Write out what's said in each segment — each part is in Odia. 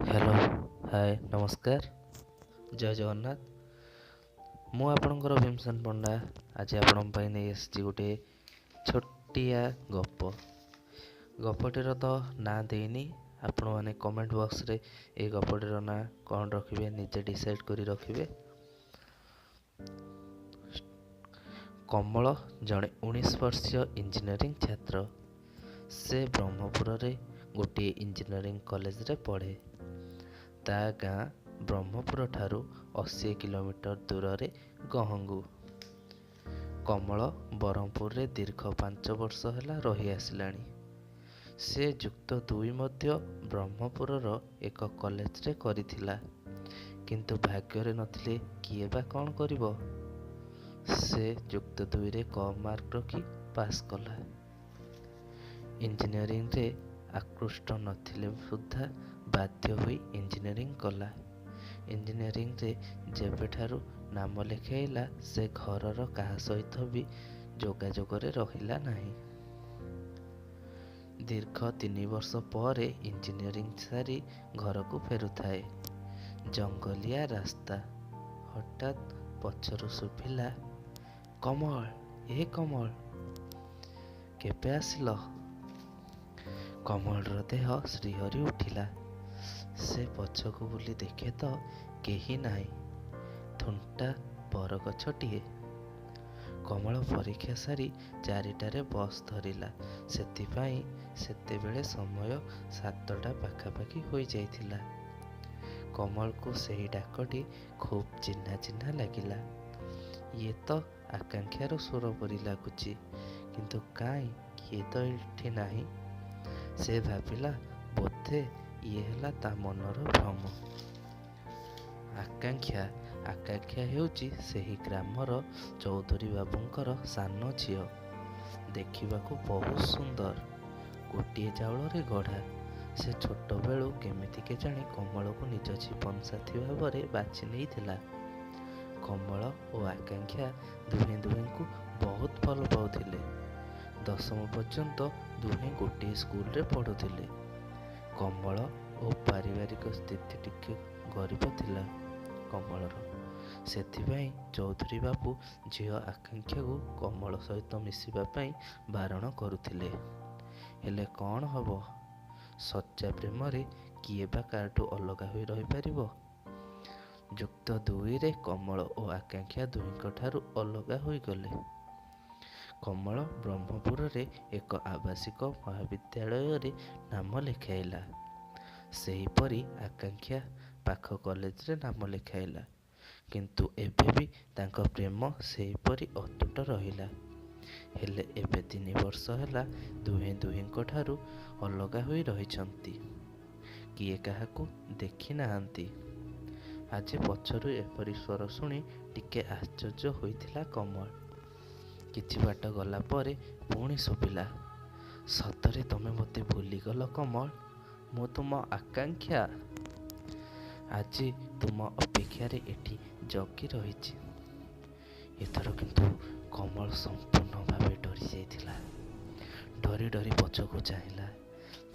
ହ୍ୟାଲୋ, ହାଏ, ନମସ୍କାର, ଜୟ ଜଗନ୍ନାଥ। ମୁଁ ଆପଣଙ୍କର ଭୀମସେନ ପଣ୍ଡା। ଆଜି ଆପଣଙ୍କ ପାଇଁ ନେଇ ଆସିଛି ଗୋଟିଏ ଛୋଟିଆ ଗପ। ଗପଟିର ତ ନାଁ ଦେଇନି, ଆପଣମାନେ କମେଣ୍ଟ ବକ୍ସରେ ଏଇ ଗପଟିର ନାଁ କ'ଣ ରଖିବେ ନିଜେ ଡିସାଇଡ଼୍ କରି ରଖିବେ। କମଳ ଜଣେ 19 ବର୍ଷୀୟ ଇଞ୍ଜିନିୟରିଂ ଛାତ୍ର। ସେ ବ୍ରହ୍ମପୁରରେ ଗୋଟିଏ ଇଞ୍ଜିନିୟରିଂ କଲେଜରେ ପଢ଼େ। ତା ଗାଁ ବ୍ରହ୍ମପୁରଠାରୁ 80 କିଲୋମିଟର ଦୂରରେ ଗହଙ୍ଗୁ। କମଳ ବ୍ରହ୍ମପୁରରେ ଦୀର୍ଘ 5 ବର୍ଷ ହେଲା ରହିଆସିଲାଣି। ସେ ଯୁକ୍ତ 2 ମଧ୍ୟ ବ୍ରହ୍ମପୁରର ଏକ କଲେଜରେ କରିଥିଲା। କିନ୍ତୁ ଭାଗ୍ୟରେ ନଥିଲେ କିଏ ବା କ'ଣ କରିବ? ସେ ଯୁକ୍ତ 2ରେ କମ୍ ମାର୍କ ରଖି ପାସ୍ କଲା। ଇଞ୍ଜିନିୟରିଂରେ ଆକୃଷ୍ଟ ନଥିଲେ ସୁଦ୍ଧା ବାଧ୍ୟ ହୋଇ ଇଞ୍ଜିନିୟରିଂ କଲା। ଇଞ୍ଜିନିୟରିଂରେ ଯେବେଠାରୁ ନାମ ଲେଖାଇଲା, ସେ ଘରର କାହା ସହିତ ବି ଯୋଗାଯୋଗରେ ରହିଲା ନାହିଁ। ଦୀର୍ଘ 3 ବର୍ଷ ପରେ ଇଞ୍ଜିନିୟରିଂ ସାରି ଘରକୁ ଫେରୁଥାଏ। ଜଙ୍ଗଲିଆ ରାସ୍ତା। ହଠାତ୍ ପଛରୁ ଶୁଭିଲା, କମଳ, ଏ କମଳ, କେବେ ଆସିଲ? କମଳର ଦେହ ଶିହରି ଉଠିଲା। ସେ ପଛକୁ ବୁଲି ଦେଖେ ତ କେହି ନାହିଁ, ଥୁଣ୍ଟା ବରଗଛଟିଏ। କମଳ ପରୀକ୍ଷା ସାରି 4ଟାରେ ବସ୍ ଧରିଲା। ସେଥିପାଇଁ ସେତେବେଳେ ସମୟ 7ଟା ପାଖାପାଖି ହୋଇଯାଇଥିଲା। କମଳକୁ ସେହି ଡାକଟି ଖୁବ୍ ଚିହ୍ନା ଚିହ୍ନା ଲାଗିଲା। ଇଏ ତ ଆକାଂକ୍ଷାର ସ୍ୱର ପରି ଲାଗୁଛି, କିନ୍ତୁ କାହିଁ କିଏ ତ ଏଠି ନାହିଁ। ସେ ଭାବିଲା ବୋଧେ ଇଏ ହେଲା ତା ମନର ଭ୍ରମ। ଆକାଂକ୍ଷା, ଆକାଂକ୍ଷା ହେଉଛି ସେହି ଗ୍ରାମର ଚୌଧୁରୀ ବାବୁଙ୍କର ସାନ ଝିଅ। ଦେଖିବାକୁ ବହୁତ ସୁନ୍ଦର, ଗୋଟିଏ ଚାଉଳରେ ଗଢ଼ା। ସେ ଛୋଟବେଳୁ କେମିତି କେଜାଣି କମଳକୁ ନିଜ ଜୀବନସାଥୀ ଭାବରେ ବାଛି ନେଇଥିଲା। କମଳ ଓ ଆକାଂକ୍ଷା ଦୁହେଁ ଦୁହିଁଙ୍କୁ ବହୁତ ଭଲ ପାଉଥିଲେ। ଦଶମ ପର୍ଯ୍ୟନ୍ତ ଦୁହେଁ ଗୋଟିଏ ସ୍କୁଲରେ ପଢ଼ୁଥିଲେ। କମଳ ଓ ପାରିବାରିକ ସ୍ଥିତି ଟିକେ ଗରିବ ଥିଲା କମଳର। ସେଥିପାଇଁ ଚୌଧୁରୀ ବାବୁ ଝିଅ ଆକାଂକ୍ଷାକୁ କମଳ ସହିତ ମିଶିବା ପାଇଁ ବାରଣ କରୁଥିଲେ। ହେଲେ କ'ଣ ହେବ, ସଚ୍ଚା ପ୍ରେମରେ କିଏ ବା କାହାଠୁ ଅଲଗା ହୋଇ ରହିପାରିବ? ଯୁକ୍ତ 2ରେ କମଳ ଓ ଆକାଂକ୍ଷା ଦୁହିଁଙ୍କ ଠାରୁ ଅଲଗା ହୋଇଗଲେ। କମଳ ବ୍ରହ୍ମପୁରରେ ଏକ ଆବାସିକ ମହାବିଦ୍ୟାଳୟରେ ନାମ ଲେଖାଇଲା। ସେହିପରି ଆକାଂକ୍ଷା ପାଖ କଲେଜରେ ନାମ ଲେଖାଇଲା। କିନ୍ତୁ ଏବେ ବି ତାଙ୍କ ପ୍ରେମ ସେହିପରି ଅତୁଟ ରହିଲା। ହେଲେ ଏବେ 3 ବର୍ଷ ହେଲା ଦୁହେଁ ଦୁହିଁଙ୍କ ଠାରୁ ଅଲଗା ହୋଇ ରହିଛନ୍ତି। କିଏ କାହାକୁ ଦେଖି ନାହାନ୍ତି। ଆଜି ପଛରୁ ଏପରି ସ୍ୱର ଶୁଣି ଟିକେ ଆଶ୍ଚର୍ଯ୍ୟ ହୋଇଥିଲା କମଳ। କିଛି ବାଟ ଗଲା ପରେ ପୁଣି ଶୁଭିଲା, ସତରେ ତମେ ମୋତେ ଭୁଲିଗଲ କମଳ? ମୁଁ ତୁମ ଆକାଂକ୍ଷା। ଆଜି ତୁମ ଅପେକ୍ଷାରେ ଏଠି ଜଗି ରହିଛି। ଏଥର କିନ୍ତୁ କମଳ ସମ୍ପୂର୍ଣ୍ଣ ଭାବେ ଡରି ଯାଇଥିଲା। ଡରି ଡରି ପଛକୁ ଚାହିଁଲା।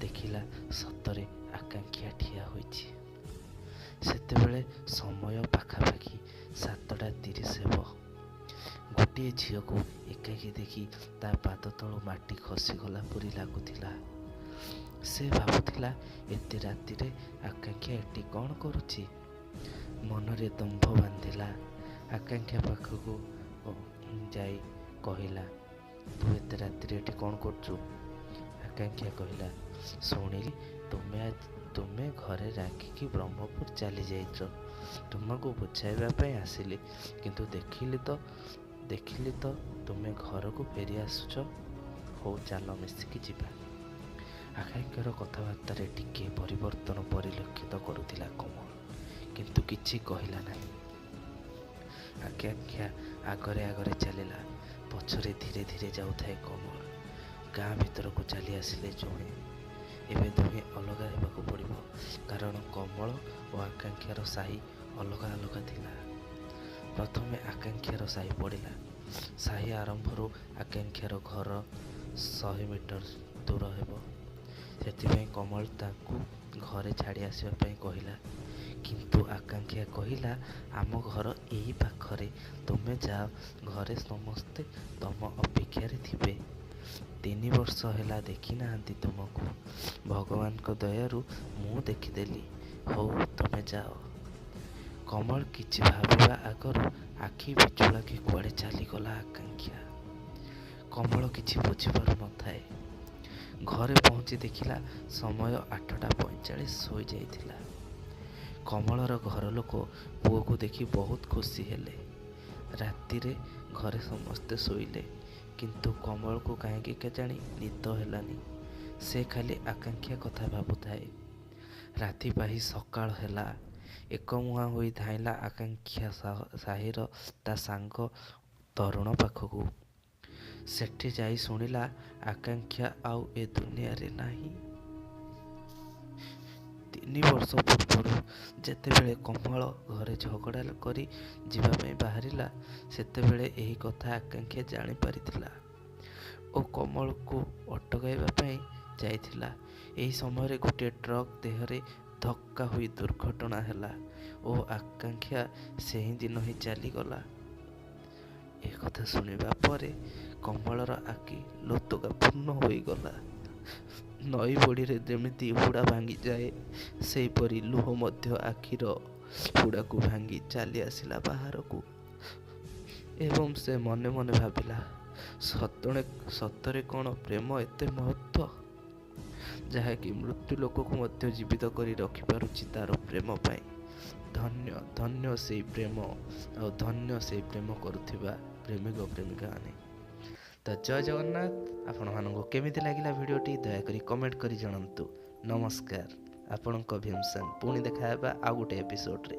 ଦେଖିଲା ସତରେ ଆକାଂକ୍ଷା ଠିଆ ହୋଇଛି। ସେତେବେଳେ ସମୟ ପାଖାପାଖି 7:30 ହେବ। ଗୋଟିଏ ଝିଅକୁ ଏକାକୀ ଦେଖି ତା ପାଦ ତଳୁ ମାଟି ଖସିଗଲା ପରି ଲାଗୁଥିଲା। ସେ ଭାବୁଥିଲା ଏତେ ରାତିରେ ଆକାଂକ୍ଷା ଏଠି କ'ଣ କରୁଛି? ମନରେ ଦମ୍ଭ ବାନ୍ଧିଲା। ଆକାଂକ୍ଷା ପାଖକୁ ଯାଇ କହିଲା, ତୁ ଏତେ ରାତିରେ ଏଠି କ'ଣ କରୁଛୁ? ଆକାଂକ୍ଷା କହିଲା, ଶୁଣିଲି ତୁମେ ଘରେ ରାଗିକି ବ୍ରହ୍ମପୁର ଚାଲି ଯାଇଛ। ତୁମକୁ ବୁଝାଇବା ପାଇଁ ଆସିଲି, କିନ୍ତୁ ଦେଖିଲି ତ ତୁମେ ଘରକୁ ଫେରି ଆସୁଛ। ହଉ ଚାଲ ମିଶିକି ଯିବା। ଆକାଂକ୍ଷାର କଥାବାର୍ତ୍ତାରେ ଟିକିଏ ପରିବର୍ତ୍ତନ ପରିଲକ୍ଷିତ କରୁଥିଲା କମଳ, କିନ୍ତୁ କିଛି କହିଲା ନାହିଁ। ଆକାଂକ୍ଷା ଆଗରେ ଆଗରେ ଚାଲିଲା, ପଛରେ ଧୀରେ ଧୀରେ ଯାଉଥାଏ କମଳ। ଗାଁ ଭିତରକୁ ଚାଲି ଆସିଲେ ଦୁହେଁ। ଏବେ ଦୁହେଁ ଅଲଗା ହେବାକୁ ପଡ଼ିବ, କାରଣ କମଳ ଓ ଆକାଂକ୍ଷାର ସାହି ଅଲଗା ଅଲଗା ଥିଲା। ପ୍ରଥମେ ଆକାଂକ୍ଷାର ସାହି ପଡ଼ିଲା। ସାହି ଆରମ୍ଭରୁ ଆକାଂକ୍ଷାର ଘର 100 ମିଟର ଦୂର ହେବ। ସେଥିପାଇଁ କମଳ ତାକୁ ଘରେ ଛାଡ଼ି ଆସିବା ପାଇଁ କହିଲା। କିନ୍ତୁ ଆକାଂକ୍ଷା କହିଲା, ଆମ ଘର ଏଇ ପାଖରେ, ତୁମେ ଯାଅ, ଘରେ ସମସ୍ତେ ତମ ଅପେକ୍ଷାରେ ଥିବେ। 3 ବର୍ଷ ହେଲା ଦେଖିନାହାନ୍ତି ତୁମକୁ। ଭଗବାନଙ୍କ ଦୟାରୁ ମୁଁ ଦେଖିଦେଲି। ହଉ, ତୁମେ ଯାଅ। କମଳ କିଛି ଭାବିବା ଆଗରୁ ଆଖି ପିଛୁଳାକେ କୁଆଡ଼େ ଚାଲିଗଲା ଆକାଂକ୍ଷା। କମଳ କିଛି ବୁଝିପାରୁନଥାଏ। ଘରେ ପହଞ୍ଚି ଦେଖିଲା, ସମୟ 8:45 ହୋଇଯାଇଥିଲା। କମଳର ଘର ଲୋକ ପୁଅକୁ ଦେଖି ବହୁତ ଖୁସି ହେଲେ। ରାତିରେ ଘରେ ସମସ୍ତେ ଶୋଇଲେ। କିନ୍ତୁ କମଳକୁ କାହିଁକି କେଜାଣି ନିଦ ହେଲାନି। ସେ ଖାଲି ଆକାଂକ୍ଷା କଥା ଭାବୁଥାଏ। ରାତି ପାହି ସକାଳ ହେଲା। ଏକମୁହାଁ ହୋଇ ଧାଇଁଲା ଆକାଂକ୍ଷା ସାହିର ତା ସାଙ୍ଗ ତରୁଣ ପାଖକୁ। ସେଠି ଯାଇ ଶୁଣିଲା, ଆକାଂକ୍ଷା ଆଉ ଏ ଦୁନିଆରେ ନାହିଁ। 3 ବର୍ଷ ପୂର୍ବରୁ ଯେତେବେଳେ କମଳ ଘରେ ଝଗଡ଼ା କରି ଯିବା ପାଇଁ ବାହାରିଲା, ସେତେବେଳେ ଏହି କଥା ଆକାଂକ୍ଷା ଜାଣିପାରିଥିଲା ଓ କମଳକୁ ଅଟକାଇବା ପାଇଁ ଯାଇଥିଲା। ଏହି ସମୟରେ ଗୋଟିଏ ଟ୍ରକ୍ ଦେହରେ ଧକ୍କା ହୋଇ ଦୁର୍ଘଟଣା ହେଲା ଓ ଆକାଂକ୍ଷା ସେହିଦିନ ହିଁ ଚାଲିଗଲା। ଏକଥା ଶୁଣିବା ପରେ କମଳର ଆଖି ଲୋତକା ପୂର୍ଣ୍ଣ ହୋଇଗଲା। ନଈ ବଢ଼ିରେ ଯେମିତି ହୁଡ଼ା ଭାଙ୍ଗିଯାଏ, ସେହିପରି ଲୁହ ମଧ୍ୟ ଆଖିର ହୁଡ଼ାକୁ ଭାଙ୍ଗି ଚାଲି ଆସିଲା ବାହାରକୁ ଏବଂ ସେ ମନେ ମନେ ଭାବିଲା, ସତରେ କ'ଣ ପ୍ରେମ ଏତେ ମହତ୍ତ୍ୱ, ଯାହାକି ମୃତ୍ୟୁ ଲୋକକୁ ମଧ୍ୟ ଜୀବିତ କରି ରଖିପାରୁଛି ତାର ପ୍ରେମ ପାଇଁ? ଧନ୍ୟ, ଧନ୍ୟ ସେଇ ପ୍ରେମ ଆଉ ଧନ୍ୟ ସେଇ ପ୍ରେମ କରୁଥିବା ପ୍ରେମିକ ପ୍ରେମିକାମାନେ। ତ ଜୟ ଜଗନ୍ନାଥ। ଆପଣମାନଙ୍କୁ କେମିତି ଲାଗିଲା ଭିଡ଼ିଓଟି, ଦୟାକରି କମେଣ୍ଟ କରି ଜଣାନ୍ତୁ। ନମସ୍କାର, ଆପଣଙ୍କ ଭୀମସେନ। ପୁଣି ଦେଖା ହେବା ଆଉ ଗୋଟେ ଏପିସୋଡ଼ରେ।